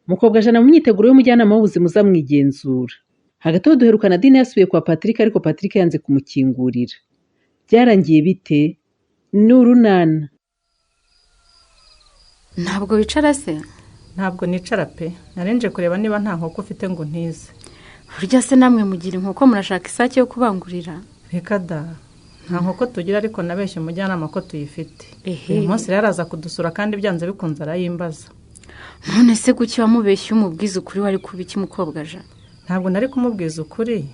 Mukobwa Jana mu myiteguro y'umujyanama w'ubuzima uza mu igenzura. Hagati aho duheruka Nadine yasubiye kwa Patrick, ariko Patrick yanze kumukingurira. Byarangiye bite? Ni urunana. Ntabwo wicara se? Ntabwo nicara pe, narenje kureba niba nta nkoko ufite ngo ntize. Burya se namwe mugira inkoko, murashaka isake yo kubangurira? Reka da, nta nkoko tugira, ariko nabeshye umujyanama ko tuyifite. Uyu munsi rero araza kudusura kandi byanze bikunze arayimbaza. None se kuki wamubeshye umubwiza ukuri wari kuba iki mukobwa Jana? Ntabwo nari kumubwiza ukuri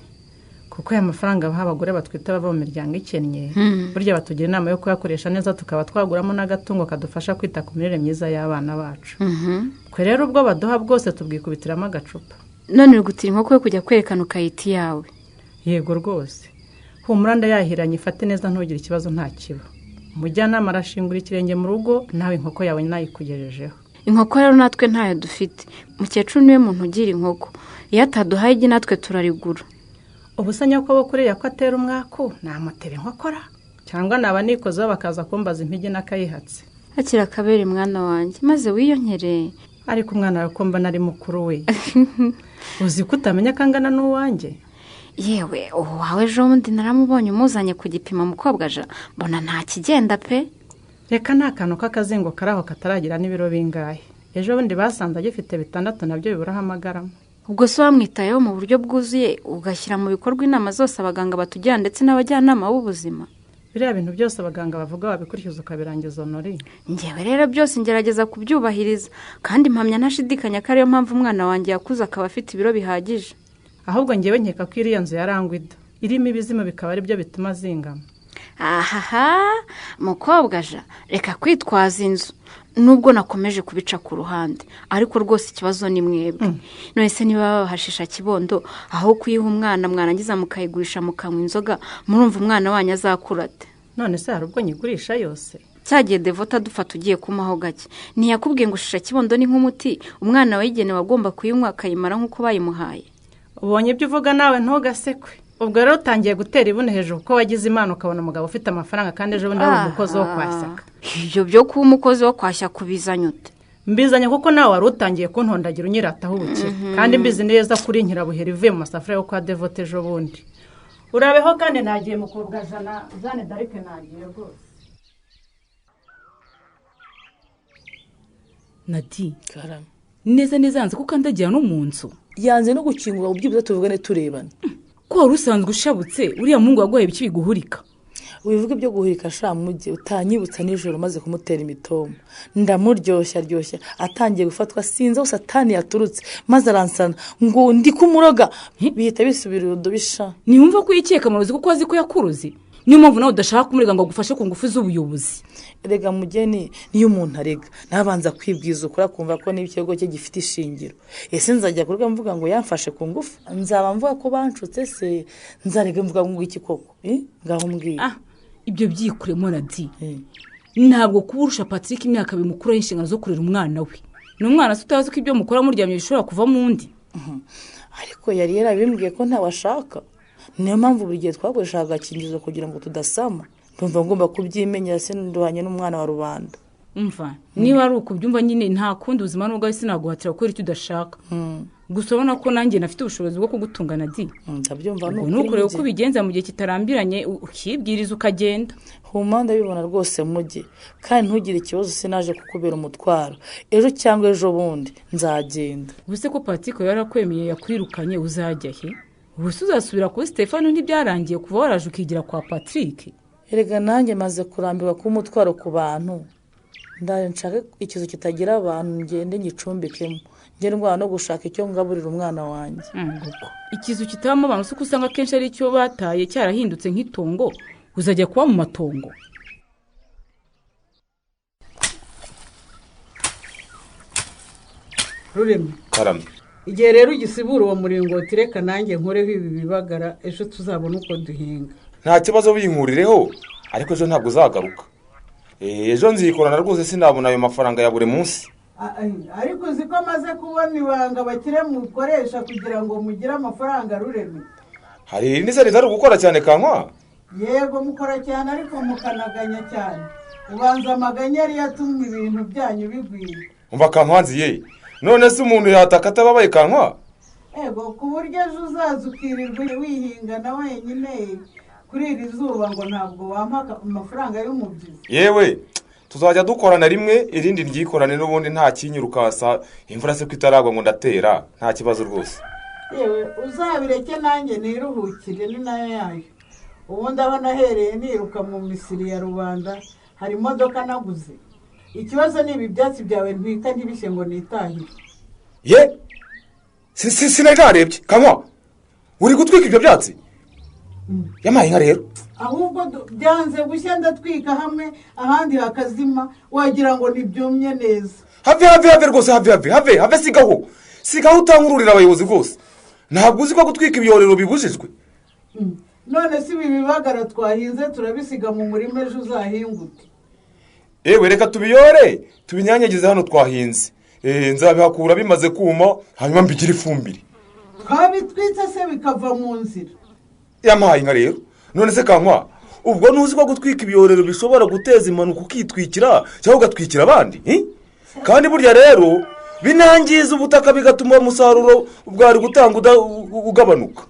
kuko aya mafaranga baha abagore batwite bava mu miryango ikennye, burya batugira inama yo kuyakoresha neza tukaba twaguramo n'agatungo kadufasha kwita ku mirire myiza y'abana bacu. Twe rero ubwo baduha bwose tubwikubitiramo agacupa. None uri gutira inkoko yo kujya kwerekana ukayita iyawe? Yego rwose, humura ndayahiranye, ifate neza ntugire ikibazo, nta kiba. Umujyanama arashingura ikirenge mu rugo, nawe inkoko yawe nayikugejejeho. Inkoko rero natwe ntayo dufite, mukecuru niwe muntu ugira inkoko, iyo ataduhaye igi natwe turarigura. Ubu se nyoko kuriya ko atera umwaku namutera inkokora, cyangwa naba nikozeho bakaza kumbaza impigi n'akayihatse. Akira akabere mwana wanjye, maze wiyonkereye. Ariko umwana wawe ko mbona ari mukuru we, uzi ko utamenya ko angana n'uwanjye? Yewe uwawe ejo bundi naramubonye umuzanye ku gipimo mukobwa Jana, mbona nta kigenda pe. Reka ni akantu k'akazingo kari aho kataragira n'ibiro bingahe. Ejo bundi basanze agifite 6 nabyo biburaho amagarama. Ubwo se wamwitayeho mu buryo bwuzuye, ugashyira mu bikorwa inama zose abaganga batugira ndetse n'abajyanama b'ubuzima? Biriya bintu byose abaganga bavuga wabikurikiza ukabirangiza honori. Njyewe rero byose ngerageza kubyubahiriza, kandi mpamya ntashidikanya ko ariyo mpamvu umwana wanjye yakuze akaba afite ibiro bihagije. Ahubwo njyewe nkeka ko iriya nzu yarangwida irimo ibizima bikaba ari byo bituma zingama. Ahaha mukobwa Ja, reka kwitwaza inzu nubwo nakomeje kubica ku ruhande, ariko rwose ikibazo ni mwebwe. None se niba babahashisha kibondo aho kuyiha umwana mwarangiza mukayigurisha mukanywa inzoga, murumva umwana wanyu azakura ate? None se hari ubwo nyigurisha yose? Cyagiye Devota dufata ugiye kumaho gake, ntiyakubwiye ngo shisha kibondo ni nk'umuti, umwana wayigenewe agomba kuyinywa akayimara nk'uko bayimuhaye? Ubonye ibyo uvuga nawe ntugasekwe. Ubwo rero utangiye gutera ibune hejuru kuko wagize Imana ukabona umugabo ufite amafaranga, kandi ejo bundi ari umukozi wo kwa Shyaka. Ibyo byo kuba umukozi wo kwa Shyaka ubizanye ute? Mbizanye kuko nawe wari utangiye kuntondagira unyirataho ubukire, kandi mbizi neza kuri nkirabuheri ivuye mu masafuriya yo kwa Devote ejo bundi. Urabeho kandi nagiye mukobwa Jana, Jeanne d'Arc nagiye rwose. Nadi, neza neza yanze kuko andagira no mu nzu. Yanze no gukingura ubyibuze tuvugane turebana. Ko wari usanzwe ushabutse, uriya muhungu waguhaye ibiki biguhurika? Wivuga ibyo guhurika sha mujye, utanyibutsa nijoro maze kumutera imitoma. Ndamuryoshya ryoshya, atangiye gufatwa sinzi aho satani yaturutse, maze aransana ngo ndi kumuroga, bihita bisubira urudobisha. Ntiwumva ko yikeka amarozi kuko azi ko yakuroze? Niyo mpamvu nawe udashaka kumurega ngo agufashe ku ngufu z'ubuyobozi. Rega mugeni, niyo umuntu arega nabanza kwibwiza ukuri akumva ko n'ikirego cye gifite ishingiro. Ese nzajya kurega mvuga ngo yamfashe ku ngufu? Nzaba mvuga ko banshutse se? Nzarega mvuga ngo iki koko? Ngaho mbwira. Ibyo byikuremo Nadi. Ntabwo kuba urusha Patrick imyaka bimukuraho inshingano zo kurera umwana we. Ni umwana se utazi ko ibyo mukora muryamye bishobora kuvamo undi? Ariko yari yarabimbwiye ko ntawashaka. Niyo mpamvu buri gihe twakoreshaga agakingirizo kugira ngo tudasama. Ndumva ngomba kubyimenyera se nduhanye n'umwana wa rubanda. Umva, niba ari ukubyumva nyine nta kundi ubuzima nubwo ari sinaguhatira gukora icyo udashaka. Gusa ubona ko nanjye nafite ubushobozi bwo kugutunga Nadi. Ndabyumva ni ukureba uko ubigenza mu gihe kitarambiranye, ukibwiriza ukagenda. Huma ndabibona rwose mujye, kandi ntugire ikibazo sinaje kukubera umutwaro. Ejo cyangwa ejo bundi nzagenda. Ubuse ko Patrick yarakwemeye yakwirukanye uzajya he? Ubuse uzasubira kuri Stefano ntibyarangiye kuva waraje ukigira kwa Patrick? Erega nanjye maze kurambirwa kuba umutwaro ku bantu. Ndaje nshake ikizu kitagira abantu ngende ngicumbikemo, njye ndwana no gushaka icyo ngaburira umwana wanjye. Ikizu kitabamo abantu se uko usanga akenshi ari icyo bataye cyarahindutse nk'itongo, uzajya kuba mu matongo. Rurema. Karame. Igihe rero ugisibura uwo muringoti reka nanjye nkoreho ibi bibagara, ejo tuzabona uko duhinga. Nta kibazo binkurireho, ariko ejo ntabwo uzagaruka. Ejo nzikorana rwose sinabona ayo mafaranga ya buri munsi. Ariko uzi ko amaze kubona ibanga bakire mukoresha kugira ngo mugire amafaranga Rurema. Hari irindi se ritari gukora cyane kankwa? Yego mukora cyane ariko mukanaganya cyane. Ubanza amaganya yari yatumye ibintu byanyu bigwira. Umva kankwanzi ye, None se umuntu yataka atababaye kankwa? Ego, ku buryo ejo uzaza ukirirwa wihingana wenyine kuri iri zuba ngo ntabwo wampa amafaranga y'umubyizi. Yewe, tuzajya dukorana rimwe irindi ryikorane n'ubundi nta kinyirukasa, imvura se ko itaragwa ngo ndatera, nta kibazo rwose. Yewe, uzabireke nanjye niruhukire ni nayo yayo. Ubundi aho nahereye niruka mu misiri ya rubanda hari imodoka naguze. Ikibazo ni ibi byatsi byawe ntwika ntibishye ngo nitahire. Ye, sinari narebye kankwa, uri gutwika ibyo byatsi? Yamaye inka rero. Ahubwo byanze gushya ndatwika hamwe ahandi hakazima, wagira ngo ntibyumye neza. Have have have rwose, have have have have, sigaho sigaho utankururira abayobozi rwose. Ntabwo uzi ko gutwika ibyorero bibujijwe? None si ibi bibagara twahinze turabisiga mu murima ejo uzahingute? Ewe, reka tubiyore tubinyanyagize hano twahinze. Nzabihakura bimaze kuma hanyuma mbigire ifumbire. Twabitwitse se bikava mu nzira. Yampaye inka rero. None se kankwa, ubwo ntuzi ko gutwika ibyorero bishobora guteza impanuka ukitwikira cyangwa ugatwikira abandi? Kandi burya rero binangiza ubutaka bigatuma umusaruro bwari gutanga ugabanuka.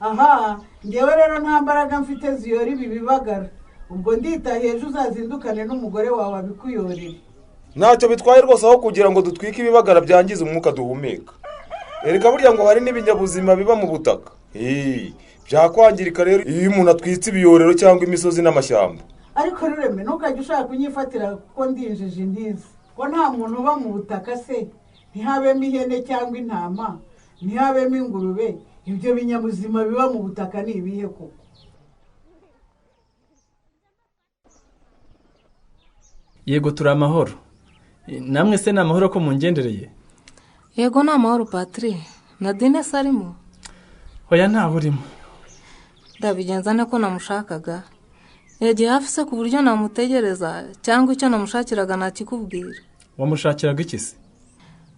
Aha, ngewe rero nta mbaraga mfite ziyora ibi bibagara. Ubwo nditahiye ejo uzazindukane n'umugore wawe abikuyorere. Ntacyo bitwaye rwose aho kugira ngo dutwike ibibagara byangiza umwuka duhumeka. Erega burya ngo hari n'ibinyabuzima biba mu butaka. Byakwangirika rero iyo umuntu atwitse ibiyorero cyangwa imisozi n'amashyamba. Ariko Rureme, ntukajye ushaka kunyifatira kuko ndinjije intizi. Ko nta muntu uba mu butaka se, ntihabemo ihene cyangwa intama, ntihabemo ingurube, ibyo binyabuzima biba mu butaka ni ibihe koko? Yego, turi amahoro. Namwe se ni amahoro ko mungendereye? Yego, ni amahoro Patri. Nadine se arimo? Oya, ntawe urimo. Ndabigenza nte ko namushakaga? Yagiye hafi se ku buryo namutegereza, cyangwa icyo namushakiraga nakikubwira. Wamushakiraga iki se?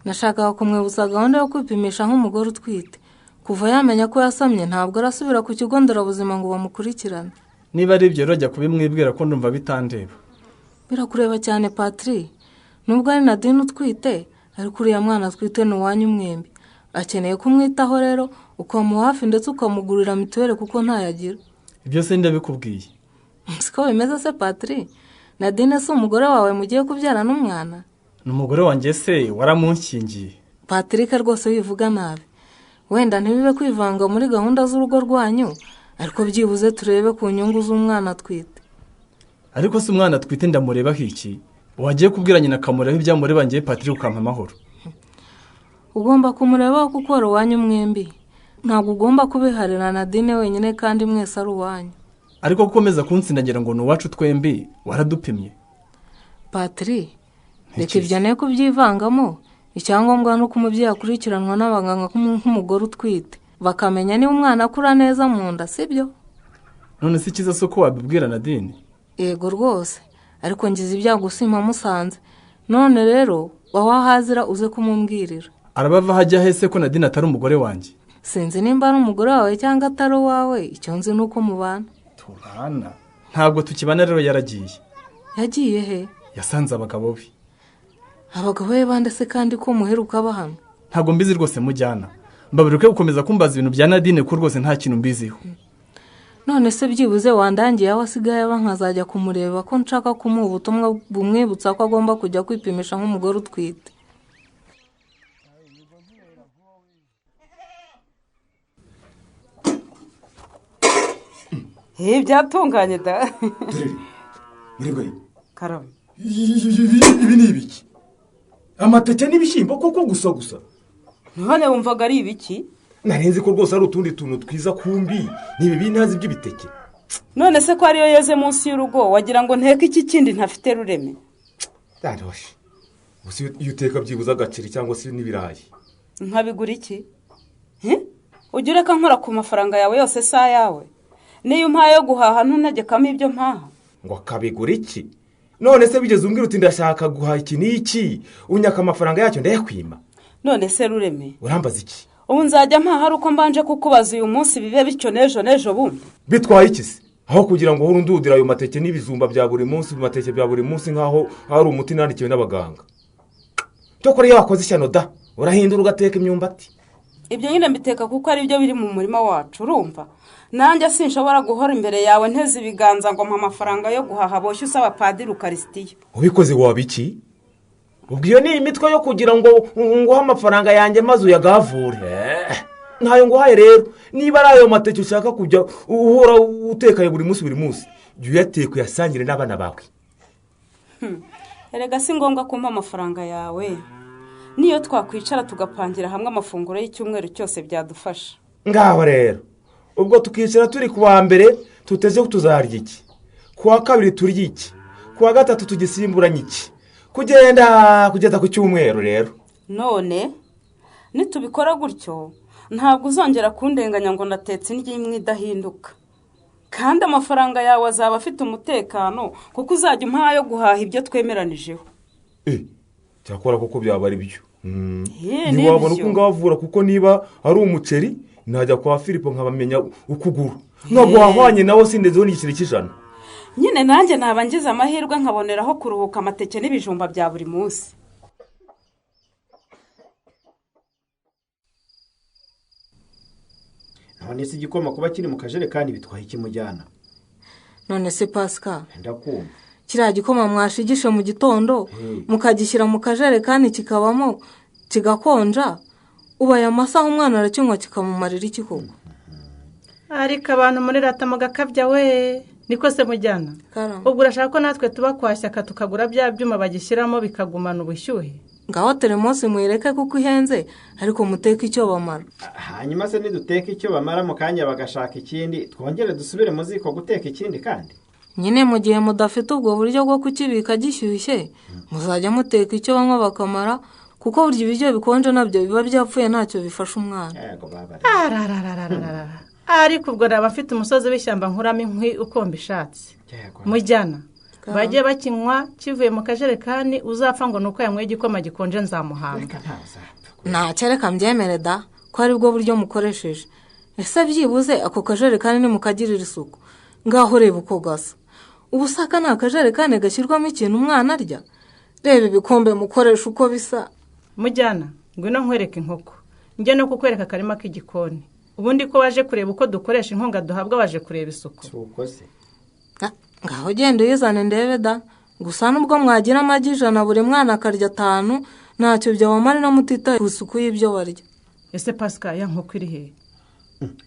Nashakaga kumwibutsa gahunda yo kwipimisha nk'umugore utwite. Kuva yamenya ko yasamye ntabwo arasubira ku kigo nderabuzima ngo bamukurikirane. Niba ari ibyo rero jya kubimwibwira ko ndumva bitandeba. Birakureba cyane Patri. Nubwo ari Nadine utwite, ariko uriya mwana atwite ni uwanyu mwembi. Akeneye kumwitaho rero, ukamuha hafi ndetse ukamugurira mituweli kuko ntayagira. Ibyo se ndabikubwiye. Siko bimeze se Patri? Nadine si umugore wawe mugiye kubyara n'umwana? Ni umugore wanjye se waramunkingiye. Patrick rwose wivuga nabi. Wenda ntibibe kwivanga muri gahunda z'urugo rwanyu, ariko byibuze turebe ku nyungu z'umwana atwite. Ariko se umwana atwite ndamurebaho iki? Wagiye kubwira nyina akamureba ibyamureba ngiye Patrick ukampa amahoro. Ugomba kumurebaho kuko ari uwanyu mwembi. Ntabwo ugomba kubiharira Nadine wenyine kandi mwese ari uwanyu. Ariko gukomeza kunsindagira ngo ni uwacu twembi waradupimye. Patri, reka ibyo ne kubyivangamo. Icyangombwa ni uko umubyeyi akurikiranwa n'abaganga nk'umugore utwite, bakamenya niba umwana akura neza mu nda, sibyo? None se ikiza si uko wabibwira Nadine? Yego rwose, ariko ngize ibyago simpamusanze. None rero wawahazira uze kumumbwirira. Arabava hajya hese ko Nadine atari umugore wanjye? Sinzi nimba ari umugore wawe cyangwa atari uwawe, icyo nzi ni uko mubana. Tubana? Ntabwo tukibana rero, yaragiye. Yagiye he? Yasanze abagabo be. Abagabo be bande se kandi ko muheruka bahano? Ntabwo mbizi rwose mujyana. Mbaburuke gukomeza kumbaza ibintu bya Nadine ko rwose nta kintu mbiziho. None se byibuze wandangiye aho asigaye aba nkazajya kumureba ko nshaka kumuha ubutumwa bumwibutsa ko agomba kujya kwipimisha nk'umugore utwite. Byatunganye da. Dore Karame. Ibi ni ibiki? Amateke n'ibishyimbo koko gusa gusa. None wumvaga ari ibiki? Narenze ko rwose ari utundi tuntu twiza kumbi, ni ibi bintazi by'ibiteke. None se ko ariyo yeze munsi y'urugo wagira ngo nteke iki kindi ntafite Rureme? Daroshe. Gusa iyo uteka byibuza agaceri cyangwa se n'ibirayi. Nkabigura iki? Ujya ureka nkora ku mafaranga yawe yose sa yawe. Niyo umpaye yo guhaha ntuntegekamo ibyo mpaha. Ngo akabigura iki? None se bigeze umbwira uti ndashaka guhaha iki n'iki, unyaka amafaranga yacyo ndayakwima. None se Rureme, urambaza iki? Ubu nzajya mpaha ari uko mbanje kukubaza uyu munsi bibe bityo n'ejo n'ejo bundi. Bitwaye iki se? Aho kugira ngo uhore undudira ayo mateke n'ibizumba bya buri munsi, mateke bya buri munsi nkaho hari umuti nandikiwe n'abaganga. Cyokora iyo wakoze ishyano da, Urahindura ugateka imyumbati. Ibyo nyine mbiteka kuko ari byo biri mu murima wacu, urumva? Nanjye sinshobora guhora imbere yawe nteze ibiganza ngo mpa amafaranga yo guhaha boshye usaba padiri ukarisitiya. Ubikoze waba iki? Ubwo iyo ni imitwe yo kugira ngo nguhe amafaranga yanjye maze uyagavure. Ntayo nguhaye rero, niba ari ayo mateke ushaka kujya uhora utekaye buri munsi buri munsi, jya uyateka uyasangire n'abana bawe. Erega si ngombwa kumpa amafaranga yawe, niyo twakwicara tugapangira hamwe amafunguro y'icyumweru cyose byadufasha. Ngaho rero ubwo tukicara turi ku wa mbere tuteze tuzarya iki, ku wa kabiri turya iki, ku wa gatatu tugisimburanye iki, kugenda kugeza ku cyumweru rero. None nitubikora gutyo ntabwo uzongera kundenganya ngo natetse indyo imwe idahinduka, kandi amafaranga yawe azaba afite umutekano kuko uzajya umpaha yo guhaha ibyo twemeranijeho. Cyakora kuko byaba ari byo. Ntiwabona uko ngavura kuko niba ari umuceri najya kwa Filipo nkabamenya ukugura, ntabwo wahwanye nawe sindezeho n'igiceri cy'ijana. Nyine nanjye naba ngize amahirwe nkaboneraho kuruhuka amateke n'ibijumba bya buri munsi. None se igikoma kuba kiri mu kajerekani bitwaye ikimujyana? None se Pascal, ndakumva. Kiriya gikoma mwashigishe mu gitondo mukagishyira mu kajerekani kikabamo kigakonja, ubu aya masaha umwana arakinywa kikamumarira iki koko? Ariko abantu muri rata mugakabya we, niko se mujyana? Ubwo urashaka ko natwe tuba kwa Shyaka tukagura bya byuma bagishyiramo bikagumana ubushyuhe? Ngaho teremosi muyireke kuko ihenze, ariko muteke icyo bamara. Hanyuma se niduteka icyo bamara mu kanya bagashaka ikindi, twongere dusubire mu ziko guteka ikindi kandi? Nyine mu gihe mudafite ubwo buryo bwo kukibika gishyushye, muzajya muteka icyo banywa bakamara, kuko burya ibiryo bikonje nabyo biba byapfuye ntacyo bifasha umwana. Ariko ubwo naba mfite umusozi w'ishyamba nkuramo inkwi uko mbishatse. Mujyana bajye bakinywa kivuye mu kajerekani, uzapfa ngo nuko yanyweye igikoma gikonje nzamuhanga. Ntacyo reka mbyemere da, ko ari bwo buryo mukoresheje. Ese byibuze ako kajerekani nimukagirira isuku? Ngaho reba uko gasa. Ubusaka ni akajerekani gashyirwamo ikintu umwana arya? Reba ibikombe mukoresha uko bisa. Mujyana ngwino nkwereke inkoko, njye no kukwereka akarima k'igikoni. Ubundi ko waje kureba uko dukoresha inkunga duhabwa, waje kureba isuku. Ngaho genda uyizane ndebe da. Gusa nubwo mwagira amagi 100 buri mwana akarya 5, ntacyo byabamara mutitaye ku isuku y'ibyo barya. Ese Pascal, ya nkoko iri he?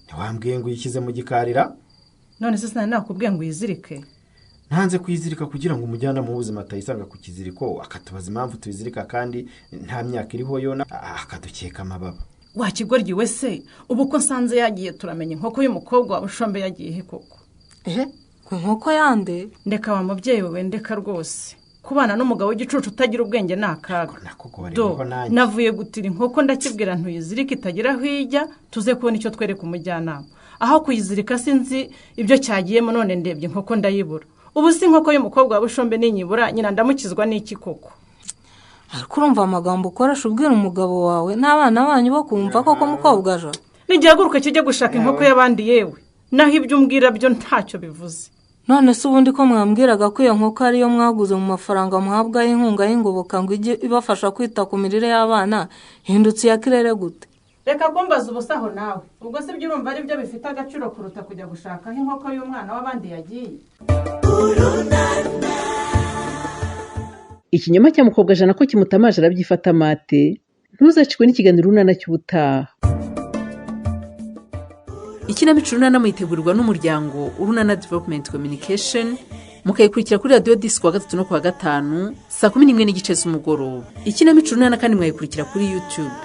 Ntiwambwiye ngo uyishyize mu gikarira? None se sinari nakubwiye ngo uyizirike? Ntanze kuyizirika kugira ngo umujyanama w'ubuzima atayisanga ku kiziriko akatubaza impamvu tuyizirika kandi nta myaka iriho yona, akadukeka amababa. Wakigoryi we se, ubu ko nsanze yagiye turamenya inkoko y'umukobwa wa Bushombe yagiye he koko? Ku nkoko yande? Ndeka wa mubyeyi we, ndeka rwose. Kubana n'umugabo w'igicucu utagira ubwenge ni akaga. Navuye gutira inkoko ndakibwira ntuyizirike itagira aho ijya, tuze kubona icyo twereka umujyanama. Aho kuyizirika sinzi ibyo cyagiyemo, none ndebye inkoko ndayibura. Ubu si inkoko y'umukobwa wa Bushombe ninyibura, nyina ndamukizwa n'iki koko? Ariko urumva amagambo ukoresha ubwira umugabo wawe n'abana banyu bo kumva koko mukobwa aje? Nigihaguruka kijye gushaka inkoko y'abandi yewe, naho ibyo umbwira byo ntacyo bivuze. None se ubundi ko mwambwiraga ko iyo nkoko ariyo mwaguze mu mafaranga muhabwa y'inkunga y'ingoboka ngo ijye ibafasha kwita ku mirire y'abana, hindutse iya kirere gute? Reka kumbaza ubusaho nawe. Ubwo se ibyo urumva ari byo bifite agaciro kuruta kujya gushaka aho inkoko y'umwana w'abandi yagiye? Ikinyoma cya mukobwa jana ko kimutamaje arabyifata amate. Ntuzacikwe n'ikiganiro Urunana cy'ubutaha. Ikinamico Urunana muyitegurirwa n'umuryango Urunana Development Communication, mukayikurikira kuri radiyo disi kuwa gatatu no kuwa gatanu saa 11:30 z'umugoroba. Ikinamico Urunana kandi mwayikurikira kuri YouTube.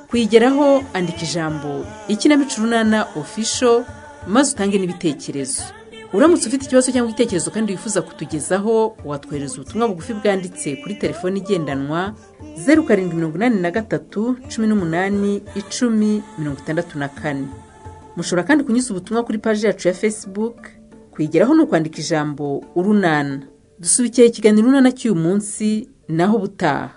Kuyigeraho andika ijambo Ikinamico Urunana Official maze utange n'ibitekerezo. Uramutse ufite ikibazo cyangwa igitekerezo kandi wifuza kutugezaho, watwohereza ubutumwa bugufi bwanditse kuri telefoni igendanwa 0783 18 10 64. Mushobora kandi kunyuza ubutumwa kuri paji yacu ya Facebook. Kuyigeraho ni ukwandika ijambo Urunana. Dusubikiye ikiganiro Urunana cy'uyu munsi, naho ubutaha.